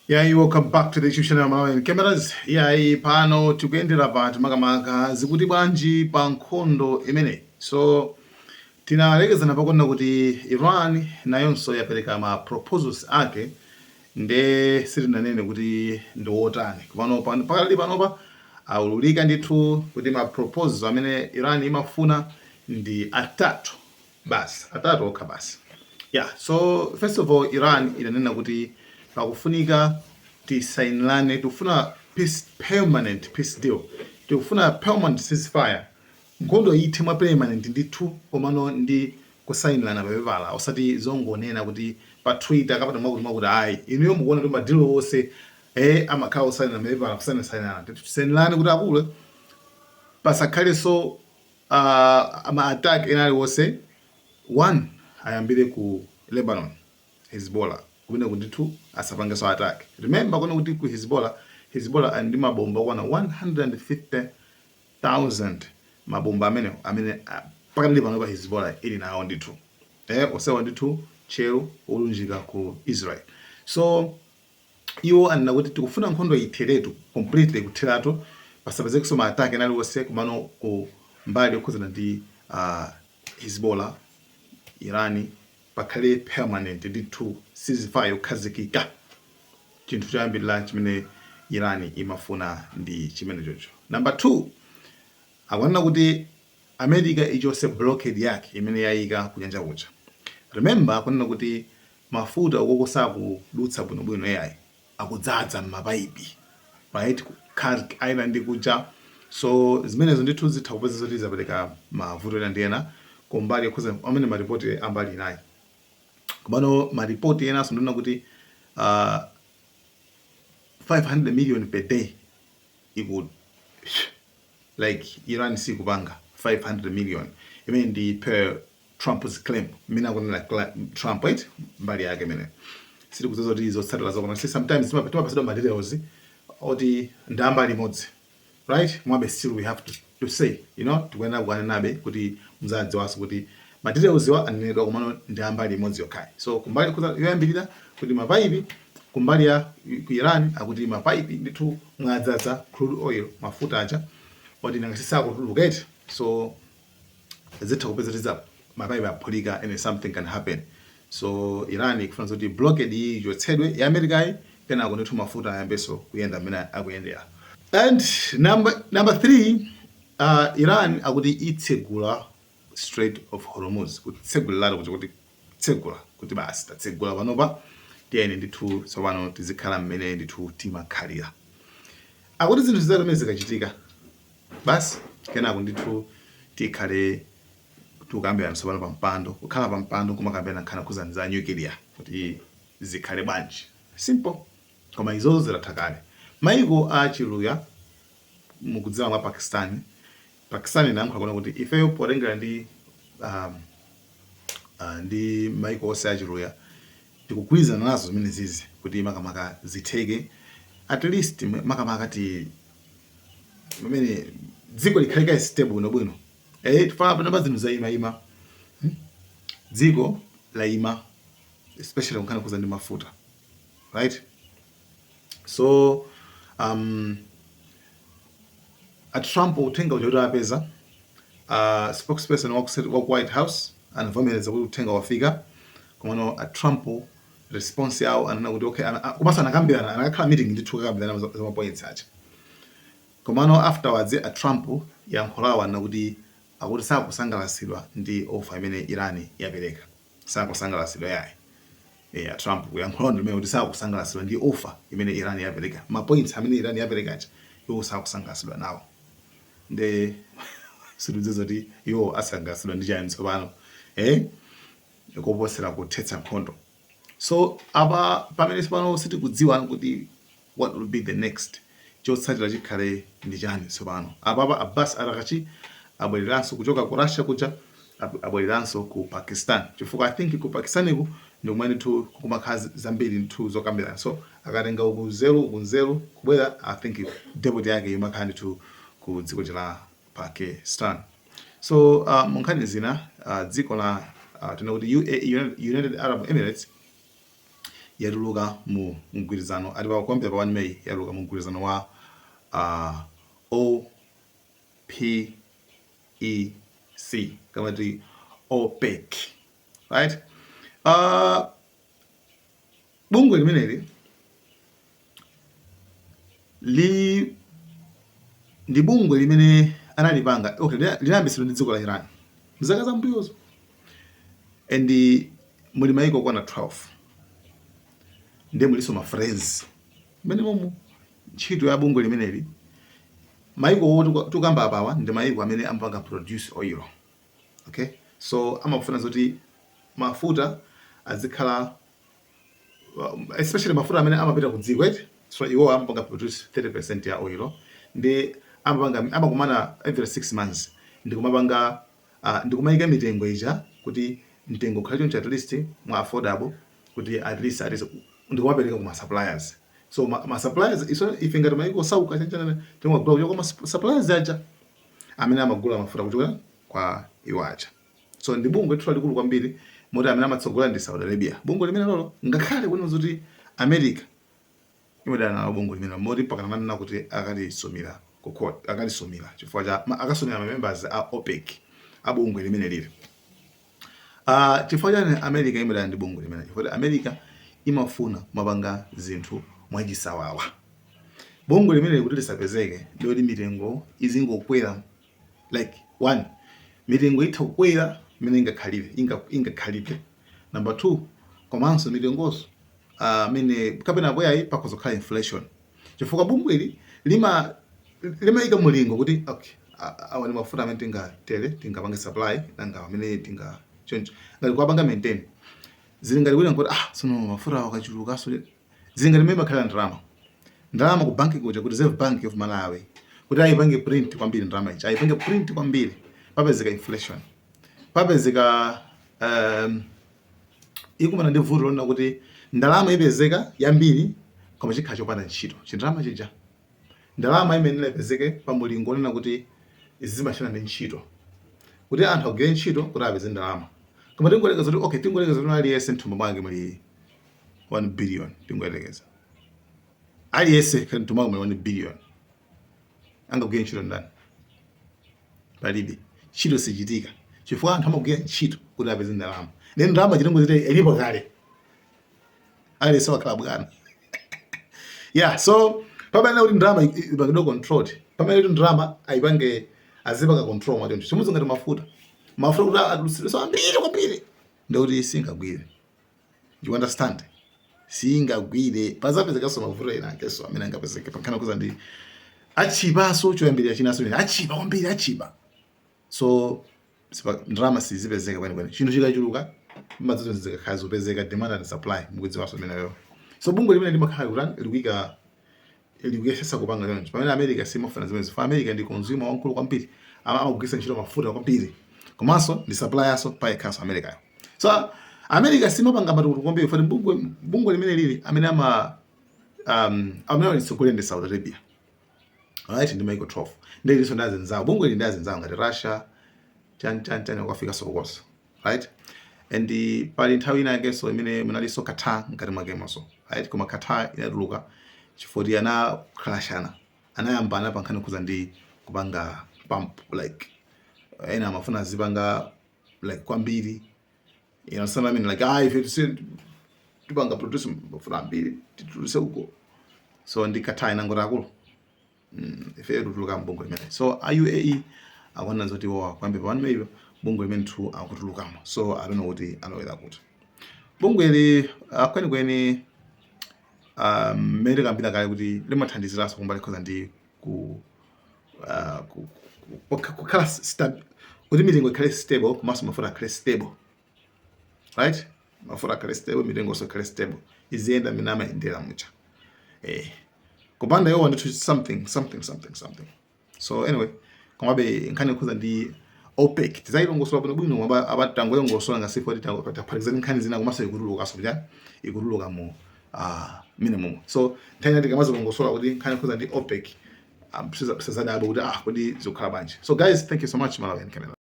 Yeah, welcome back to the YouTube channel Malawian Cameras. Yeah, pano tikuyendera pati, makamaka zikuti bwanji pa nkhondo imeneyi? So tinalekezana pakuona kuti Iran nayonso yapereka ma proposals ake, nde sitinanene kuti ndi wotani. Komano pakali panopa aululika ndithu kuti ma proposals amene Iran imafuna ndi atatu basi, atatu okha basi. Yeah, so first of all, Iran inanena kuti pakufunika tisainilane, tikufuna peace, permanent peace deal, tikufuna permanent ceasefire, nkhondo ithe mwa permanent ndithu, komano ndi kusainilana papepala, osati zongonena kuti pa Twitter kapena mwakuti mwakuti, ayi. Inuyo mukuona kuti ma deal onse amakhala osainana mapepala, kusainasainana. Tisainilane kuti akulu pasakhalenso ma attack ena aliwonse. One, ayambire ku Lebanon, Hezbollah kumene ndithu asapangenso attack. Remember kuno kuti ku Hezbollah, Hezbollah ali ndi mabomba okwana 150,000, mabomba amene amene pakadali pano pa Hezbollah ili nawo ndithu, osewa ndithu tcheru olunjika ku Israel. So iwo anena kuti tikufuna nkhondo itheretu completely, kutheratu, pasapezekenso ma attack ena aliwonse. Komano ku mbali yokhuzana ndi Hezbollah, Iran, pakhale permanent ndithu ceasefire yokhazikika. Chinthu choyambirira chimene Iran imafuna ndi chimene chocho. Number two, akunena kuti America ichose blockade yake imene yayika kunyanja kuja. Remember kunena kuti mafuta ukoko sakudutsa bwinobwino, yayi, akudzaza m'mapaipi, right, ku Kharg Island kuja. So zimenezo ndithu zitha kupeza zoti zapereka mavuto ena ndi ena kumbali yokhuza amene maripoti ambali inayi. Komano maripoti enanso ndionena kuti 500 million per day iku like Iran sikupanga 500 million imene ndi per Trump's claim, imene akunena Trump, right, mbali yake imene sitikudziwa kuti zotsatira zokona. Si sometimes timapasidwa ma details oti ndi ambali imodzi, right? Mwabe still we have to say, tikuyenera kukanenabe kuti muzadziwanso kuti ma details wa anenedwa, komano ndi ambali imodzi yokhayi. So kumbali yoyambirira kuti mapaipi kumbali ya ku Iran akuti mapaipi ndithu mwadzaza crude oil, mafuta aja oti nanga sisakutulukete, so zitha kupeza tiza mapaipi aphulika and something can happen. So Iran ikufuna kuti blockade iyi ichotsedwe ya America, kenako ndithu mafuta ayambenso kuyenda mmene akuyendera. And number three, Iran akuti itsegula Strait of Hormuz, kutseguliratu kuti tsegula, kuti basi, tatsegula panopa, tiyeni ndithu tsopano tizikhala mmene ndithu timakhalira. Akuti zinthu zitatu zikachitika basi, kenako ndithu tikhale tikukambirana tsopano pa mpando, kukhala pa mpando kumakambirana nkhani kukhuzana za nuclear kuti zikhale bwanji. Simple. Koma izozo zitatha kale. Maiko a Chiluya, mukudziwa mwa Pakistan, Pakistan inayankhula kuona kuti ifeyo potengera ndi ndi maiko onse achiluya tikugwirizana nazo zimene zizi kuti makamaka zitheke, at least makamaka ti pamene dziko likhale kaye stable bwinobwino. Tifana pano zinthu zayimayima, Dziko layima, especially kunkhani kuza ndi mafuta, right? So a Trump uthenga uja kuti apeza, spokesperson wa ku White House anavomereza kuti uthenga wafika. Komano a Trump response yawo anena kuti okay, komanso anakambirana, anakakhala meeting ndithu kakambirana za ma points aja. Komano afterwards a Trump yankho lawo anena kuti akuti sakusangalasidwa ndi offer imene Iran yapereka, sakusangalasidwa yayi. A Trump kuyankhula ndi limene kuti sakusangalasidwa ndi offer imene Iran yapereka, ma points amene Iran yapereka aja, iwo sakusangalasidwa nawo. Nde sitidziwa kuti iwo asangalasidwa ndi chani tsopano koposera kuthetsa nkhondo. So apa pamene tsopano sitikudziwa kuti what will be the next, chotsatira chikhale ndi chani tsopano. Apapa Abbas Araghchi abwereranso kuchoka ku Russia kuja, abwereranso ku Pakistan, chifukwa I think ku Pakistan ku ndi kumene ndithu kumakhala zambiri ndithu zokambirana. So akatenga uku nzeru, uku nzeru, kubwera, I think deputy yake imakhala ndithu ku dziko la Pakistan. So mu nkhani zina, dziko la tuna kuti UAE, United Arab Emirates, Yatuluka mu mgwirizano ati pakuyambira pa 1 May yatuluka mu mgwirizano wa OPEC, kamati OPEC, right? Bungwe limeneli li ndi bungwe limene analipanga, okay, linayambitsidwa ndi dziko la Iran mzaka zambuyozo, and muli maiko okwana 12, ndiye muliso ma friends mmene momo. Ntchito ya bungwe limeneli, maiko oti tukamba apawa ndi maiko amene amapanga produce oil, okay? So amafuna zoti mafuta azikhala, especially mafuta amene amapita ku dziko, right? So iwo amapanga produce 30% ya oil, ndi amapanga, amakumana every 6 months ndikumapanga, ndikumayika mitengo ija kuti mtengo ukhale choncho, at least mwa affordable, kuti at least ndikumapereka kuma suppliers. So ma suppliers iso ife ngati maiko osauka chanchana timagula kuchoka kwa ma suppliers aja amene amagula mafuta kuchoka kwa iwo aja. So ndi bungwe lithu lalikulu kwambiri, moti amene amatsogola ndi Saudi Arabia. Bungwe limene lolo, ngakhale kunena kuti America imadana nalo bungwe limene, moti mpaka nanena kuti akalisumira ku court, akalisumira chifukwa cha akasumira ma members a OPEC, a bungwe limene lili. Chifukwa chani America imadana ndi bungwe limene? Chifukwa kuti America imafuna kumapanga zinthu mwachisawawa. Bungwe limene kuti lisapezeke, ndiyoti mitengo izingokwera. Like one, mitengo itha kukwera imene ingakhalire, ingakhalire. Number two, komanso mitengonso amene kapena bweyayi pakhoza kukhala inflation, chifukwa bungweli limayika mulingo kuti okay, awa ndi mafuta amene tingatere, tingapange supply, nanga amene tinga choncho ngati kuwapanga maintain. Zili ngati kuti nkuti sono mafuta awo akachuluka, so zili ngati mmene makhalira ndalama ku banki kuja, ku Reserve Bank of Malawi, kuti ayipange print kwambiri ndalama ija, ayipange print kwambiri, papezeka inflation, papezeka ikumana ndi vuto lonena kuti ndalama ipezeka yambiri koma chikhala chopanda ntchito chindalama chija. Ndalama imene ipezeke pa mulingo onena kuti zimachana ndi ntchito, kuti anthu agwire ntchito kuti apeze ndalama. Koma tingoyerekeza kuti, okay, tingoyerekeza kuti aliyense mthumba mwake muli 1 billion. Tingoyerekeza aliyense mthumba mwake muli 1 billion, angagwire ntchito ndani? Palibe. Ntchito sichitika, chifukwa anthu amagwira ntchito kuti apeze ndalama. Then ndalama chitingoziti ilipo kale, aliyense wakhala bwana. Yeah, so pamene kuti ndalama ipangidwe controlled, pamene kuti ndalama ayipange, azipanga control mwachoncho, chimodzi ngati mafuta kuti atulutsidwe so ambiri kwambiri, ndikuti singagwire. You understand? Singagwire. Pazapezekanso mavuto ena akenso amene angapezeke pankhani kuza ndi achipaso choyambirira chinaso chine achipa kwambiri, achipa. So ndalama sizipezeka kwenikweni. Chinthu chikachuluka, madzizo zikakhala zopezeka, demand and supply, mukudziwanso imeneyo. So bungwe limene limakhala kutani, likuyika, likuyesesa kupanga choncho, pamene America simafuna zimene zifuna. America ndi consumer wamkulu kwambiri, amagwiritsa ntchito mafuta kwambiri, komanso ndi supplierso payekhanso Americayo. So America simapanga matukutu kwambiri fati bungwe limene lili amene ama amene alitsogolera ndi Saudi Arabia, right? Ndi maiko 12, ndi liso ndi azinzawo. Bungwe ili ndi azinzawo ngati Russia, chani chani chani, ukafika sokoso, right? And pali nthawi ina yakenso imene munalinso Qatar mkati mwakemonso, right? Koma Qatar inatuluka chifukwa anakhalashana, anayambana pa nkhani khuza ndi kupanga pump, like ena amafuna azipanga like kwambiri, you understand what I mean? Like, ife tipanga produce mafuta ambiri, tituluse uko. So ndi Qatar inangoti, akulu, ife tutuluka mbungwe limene. So a UAE akuona zoti iwowa kuyambira pa 1 May bungwe limene tu akutulukamo. So I don't know kuti alowera kuti bungweli. Kwenikweni, mmene tikambira kale kuti limathandiziranso kumbali khoza ndi ku kukhala kuti mitengo ikhale stable, komanso mafuta akhale stable, right? Mafuta akhale stable, mitengonso ikhale stable, iziyenda mmene amayendera mucha. Kupanda iwo ndithu something something something something. So anyway, komabe nkhani ikhuza ndi OPEC tizayilongosola bwinobwino. Abatangoyongosola ngasifo taphatikiza nkhani zina, komanso ikutulukaso kucha, ikutuluka mu minimum. So nthawi ina tikamazilongosola kuti nkhani ikhuza ndi OPEC, sazadabo kuti kodi zikukhala bwanji. So guys, thank you so much. Malawi Camera.